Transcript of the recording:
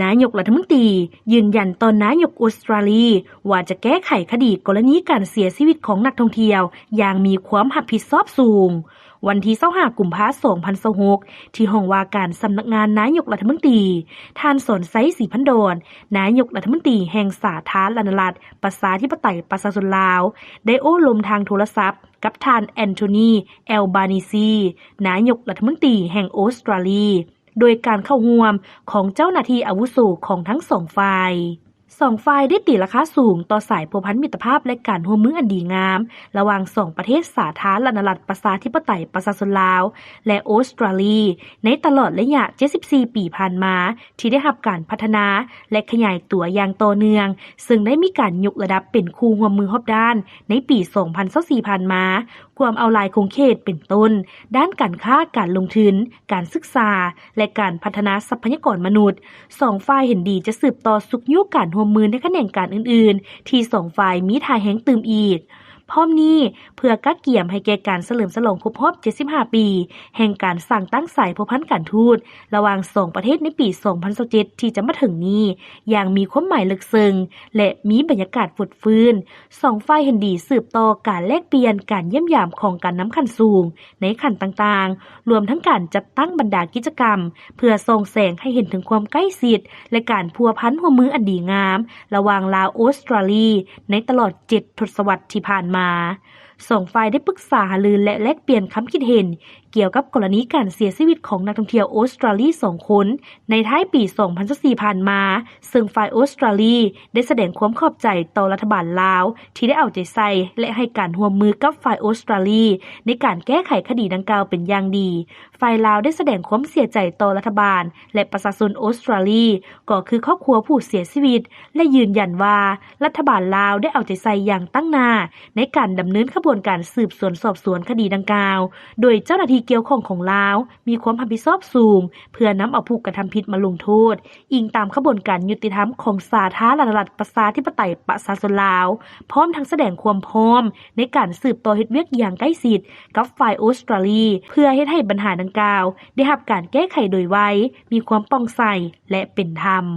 ນາຍົກລັດຖະມົນຕີຢືນຢັນຕໍ່ນາຍົກອົດສະຕຣາລີ ວ່າຈະແກ້ໄຂຄະດີກໍລະນີການເສຍຊີວິດຂອງນັກທ່ອງທ່ຽວ ຢ່າງມີຄວາມຮັບຜິດຊອບສູງ. ວັນທີຊາວຫ້າ ກຸມພາ ສອງພັນຊາວຫົກ ທີ່ຫ້ອງວ່າການສຳນັກງານນາຍົກລັດຖະມົນຕີ, ທ່ານ ສອນໄຊ ສີພັນດອນ ນາຍົກລັດຖະມົນຕີແຫ່ງສາທາລະນະລັດ ປະຊາທິປະໄຕ ປະຊາຊົນລາວ ໄດ້ໂອ້ລົມທາງໂທລະສັບກັບທ່ານ ແອນໂທນີ ແອລບານີຊີ ນາຍົກລັດຖະມົນຕີແຫ່ງອົດສະຕຣາລີ ໂດຍການເຂົ້າຮ່ວມຂອງເຈົ້າໜ້າທີ່ອາວຸໂສຂອງທັງສອງຝ່າຍ. ສອງຝ່າຍໄດ້ຕີລາຄາສູງຕໍ່ສາຍພົວພັນມິດຕະພາບ ແລະ ການຮ່ວມມືອັນດີງາມ ລະຫວ່າງສອງປະເທດສາທາລະນະລັດປະຊາທິປະໄຕປະຊາຊົນລາວ ແລະ ອົດສະຕຣາລີ ໃນຕະຫຼອດໄລຍະເຈັດສິບສີ່ປີຜ່ານມາ ທີ່ໄດ້ຮັບການພັດທະນາ ແລະ ຂະຫຍາຍຕົວຢ່າງຕໍ່ເນື່ອງ, ເຊິ່ງໄດ້ມີການຍົກລະດັບເປັນຄູ່ຮ່ວມມືຮອບດ້ານໃນປີສອງພັນຊາວສີ່ຜ່ານມາ, ກວມເອົາຫຼາຍຂົງເຂດເປັນຕົ້ນ ດ້ານການຄ້າ, ການລົງທຶນ, ການສຶກສາ ແລະ ການພັດທະນາຊັບພະຍາກອນມະນຸດ. ສອງຝ່າຍເຫັນດີຈະສືບຕໍ່ຊຸກຍູ້ການຮ່ວມມືໃນຂະແໜງການອື່ນໆ ທີ່ສອງຝ່າຍມີທ່າແຮງຕື່ມອີກ. ພ້ອມນີ້, ເພື່ອກະກຽມໃຫ້ແກ່ການສະເຫຼີມສະຫຼອງຄົບຮອບເຈັດສິບຫ້າປີ ແຫ່ງການສ້າງຕັ້ງສາຍພົວພັນການທູດລະຫວ່າງສອງປະເທດໃນປີສອງພັນຊາວເຈັດ ທີ່ຈະມາເຖິງນີ້ ຢ່າງມີຄວາມໝາຍເລິກເຊິ່ງ ແລະ ມີບັນຍາກາດຟົດຟື້ນ, ສອງຝ່າຍເຫັນດີສືບຕໍ່ການແລກປ່ຽນການຢ້ຽມຢາມຂອງການນຳຂັ້ນສູງໃນຂັ້ນຕ່າງໆ, ລວມທັງການຈັດຕັ້ງບັນດາກິດຈະກຳ ເພື່ອສ່ອງແສງໃຫ້ເຫັນເຖິງຄວາມໃກ້ຊິດ ແລະ ການພົວພັນຮ່ວມມືອັນດີງາມ ລະຫວ່າງລາວ-ອົດສະຕຣາລີ ໃນຕະຫຼອດເຈັດທົດສະວັດທີ່ຜ່ານມາ. ສອງຝ່າຍໄດ້ປຶກສາຫາລື ແລະ ແລກປ່ຽນຄຳຄິດເຫັນກ່ຽວກັບກໍລະນີການເສຍຊີວິດຂອງນັກທ່ອງທ່ຽວອົດສະຕຣາລີສອງຄົນ ໃນທ້າຍປີສອງພັນຊາວສີ່ຜ່ານມາ, ເຊິ່ງຝ່າຍອົດສະຕຣາລີໄດ້ສະແດງຄວາມຂອບໃຈຕໍ່ລັດຖະບານລາວ ທີ່ໄດ້ເອົາໃຈໃສ່ ແລະ ໃຫ້ການຮ່ວມມືກັບຝ່າຍອົດສະຕຣາລີ ໃນການແກ້ໄຂຄະດີດັ່ງກ່າວເປັນຢ່າງດີ. ຝ່າຍລາວໄດ້ສະແດງຄວາມເສຍໃຈຕໍ່ລັດຖະບານ ແລະ ປະຊາຊົນອົດສະຕຣາລີ ກໍຄືຄອບຄົວຜູ້ເສຍຊີວິດ ແລະ ຢືນຢັນວ່າ ລັດຖະບານລາວໄດ້ເອົາໃຈໃສ່ຢ່າງຕັ້ງໜ້າ ໃນການດຳເນີນຂະບວນການສືບສວນສອບສວນຄະດີດັ່ງກ່າວ ໂດຍເຈົ້າໜ້າທີ່ກ່ຽວຂ້ອງຂອງລາວ ມີຄວາມຮັບຜິດຊອບສູງ ເພື່ອນຳເອົາຜູ້ກະທຳຜິດມາລົງໂທດ ອີງຕາມຂະບວນການຍຸຕິທຳຂອງສາທາລະນະລັດປະຊາທິປະໄຕປະຊາຊົນລາວ, ພ້ອມທັງສະແດງຄວາມພ້ອມໃນການສືບຕໍ່ເຮັດວຽກຢ່າງໃກ້ຊິດກັບຝ່າຍອົດສະຕຣາລີ ເພື່ອເຮັດໃຫ້ບັນຫາດັ່ງກ່າວໄດ້ຮັບການແກ້ໄຂໂດຍໄວ, ມີຄວາມປ່ອງໃສ ແລະ ເປັນທຳ.